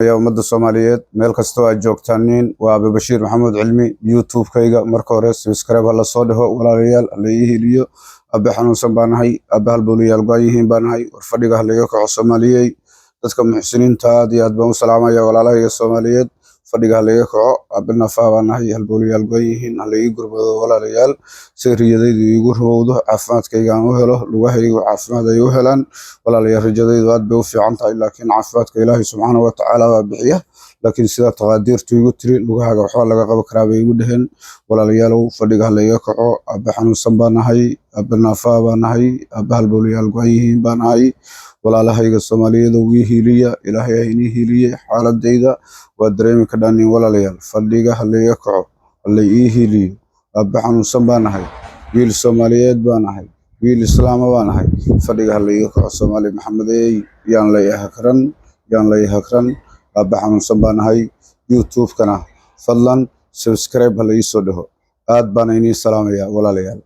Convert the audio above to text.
Ummadda Soomaaliyeed meel kastoo aad joogtaaniin, waa Abi Bashiir Maxamuud Cilmi. YouTube-kayga marka hore subscribe ha la soo dhaho, walaalayaal, ha la ii hiliyo. Abe xanuunsan baa nahay, abe halbowlayaal go-an yihiin baa nahay. War fadhiga ha layga kaco, Soomaaliyey. Dadka muxsiniinta aad iyo aad baan u salaamaya. Walaalahayga Soomaaliyeed, fadhiga ha layga kaco. Abe nafaa baa nahay, halbowlayaal go-an yihiin, ha layga gurmado, walaalayaal, si riyadaydu iigu rumowdo, caafimaadkayga aan u helo, lugahaygu caafimaad ay u helaan. Walaalayaal, rajadaydu aad bay u fiican tahay, laakiin caafimaadka Ilaahay subxaana wa tacaala baa bixiya. Laakiin sida taqaadiirtu igu tiri, lugahaaga waxbaa laga qaban karaa bay igu dheheen. Walaalayaalow, fadhiga ha layga kaco. Abe xanuunsan baa nahay, abe naafaa baa nahay, abe halbowlayaal go-an yihiin baa nahay. Walaalahayga Soomaaliyeed, ii hiiliya, Ilaahay ha inii hiiliye. Xaaladayda waa dareemi kadhanin. Walaalayaal, fadhiga ha layga kaco, ha la ii hiiliyo. Abe xanuunsan baa nahay, wiil Soomaaliyeed baa nahay, wiil Islaama baa nahay. Fadhiga ha layga kaco, Soomaali Maxamedey. Yaan lay hakran, yaan lay hakran. Abe xanuunsan baa nahay. YouTube-kana fadlan subscribe ha la ii soo dhaho. Aad baana inii salaamaya, walaalayaal.